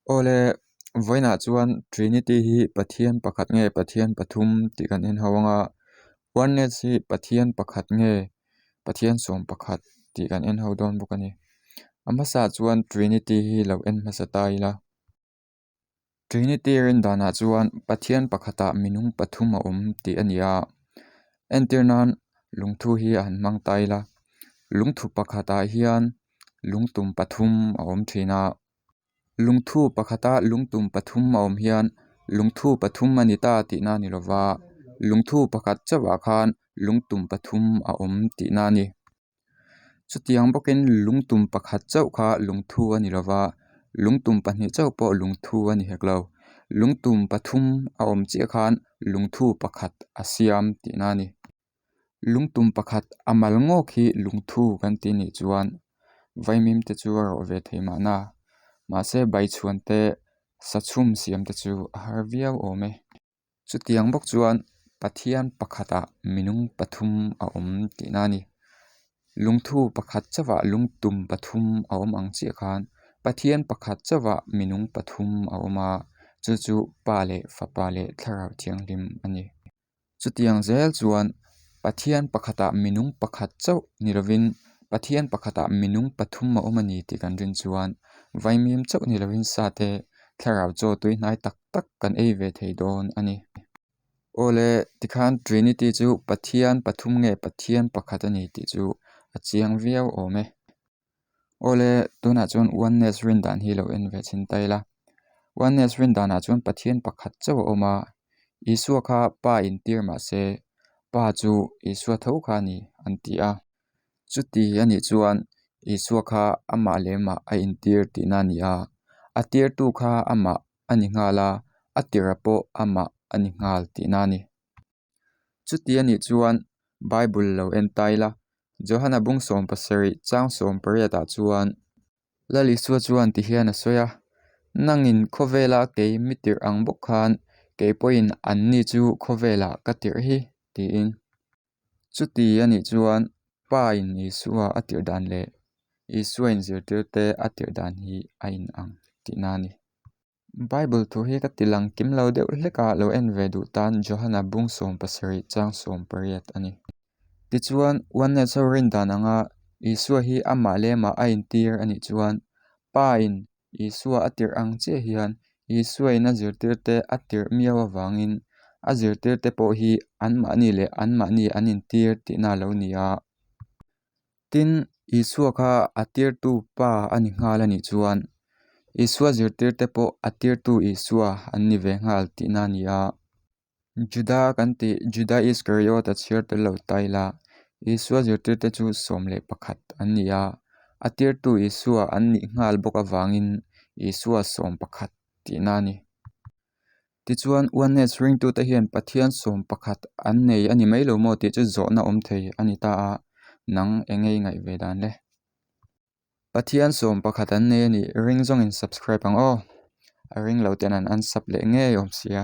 Awle, vawiinah chuan Trinity hi Pathian pakhat nge Pathian pathum tih kan en ho ang a, Oneness hi Pathian pakhat nge Pathian sawm pakhat tih kan en ho dawn bawk a ni. A hmasa chuan Trinity hi lo en hmasa ta ila. Trinity rin danah chuan Pathian pakhatah minung pathum a awm tih a ni a, entir nan lungthu hi a han hmang ta ila, lungthu pakhatah hian lungtum pathum a awm thin a, lungthu pakhata lungtum pathum a awm hian lungthu pathum a ni ta tihna a ni lova, lungthu pakhat chauhah khan lungtum pathum a awm tihna a ni. Chutiang bawkin lungtum pakhat chauh kha lungthu a ni lova, lungtum pahnih chauh pawh lungthu a ni hek lo. Lungtum pathum a awm chiah khan lungthu pakhat a siam tihna a ni. Lungtum pakhat a mal ngawk hi lungthu kan tih nih chuan vaimim te chu a rawh ve thei mahna, mahse baichhuan te sachhum siam te chu a har viau awm e. Chutiang bawk chuan Pathian pakhatah minung pathum a awm tihna a ni. Lungthu pakhat chauhah lungtum pathum a awm ang chiah khan Pathian pakhat chauhah minung pathum a awm a, chu chu Pa leh Fapa leh Thlarau Thianghlim a ni. Chutiang zel chuan Pathian pakhatah minung pakhat chauh ni lovin Pathian pakhatah minung pathum a awm a ni tih kan rin chuan vaimim chauh ni lovin sate thlarau chaw tuihnai tak tak kan ei ve thei dawn a ni. Awle tikhan Trinity chu Pathian pathum nge Pathian pakhat a ni tih chu a chiang viau awm e. Awle tunah chuan Oneness rin dan hi lo en ve chhin ta ila. Oneness rin danah chuan Pathian pakhat chauh a awm a, Isua kha Pa intir mahse Pa chu Isua tho kha a ni an ti a. Chuti a nih chuan Isua kha amah leh amah a intir tihna a ni a, a tirtu kha amah a ni nghal a, a tirha pawh amah a ni nghal tihna a ni. Chuti a nih chuan Bible lo en ta ila, Johana bung sawm pasarih chang sawm pariatah chuan Lal Isua chuan ti hian a sawi a, Nangin khawvela kei mi tirh ang bawk khan kei pawhin anni chu khawvelah ka tirh hi, tiin. Chuti a nih chuan Pa in Isua a tirh dan leh Isua in zirtirte a tirh dan hi a inang tihna a ni. Bible thu hi ka ti lang kim lo deuh hlek a, lo en ve duh tan Johana bung sawm pasarih chang sawm pariat a ni. Tichuan, Oneness ho rin dan anga Isua hi amah leh amah a intir a nih chuan Pa in Isua a tirh ang chiah hian Isua in a zirtirte a tirh miau avangin a zirtirte pawh hi anmahni leh anmahni an intir tihna a lo ni a. Tin, Isua kha a tirtu Pa a ni nghal a nih chuan Isua zirtirte pawh a tirtu Isua an ni ve nghal tihna a ni a. Juda kan tih Juda Iskariot a chhiar tel lo ta ila, Isua zirtirte chu 11 an ni a, a tirtu Isua an nih nghal bawk avangin Isua 11 tihna a ni. Tichuan, Oneness ringtute hian Pathian 11 an nei a ni mai lo maw tih chu zawhna awm thei a ni ta a, nang eng nge i ngaih ve dan le? Pathian 11 an nei a nih ring zawngin subscribe ang aw. A ring lo ten an unsub leh ngei awm sia.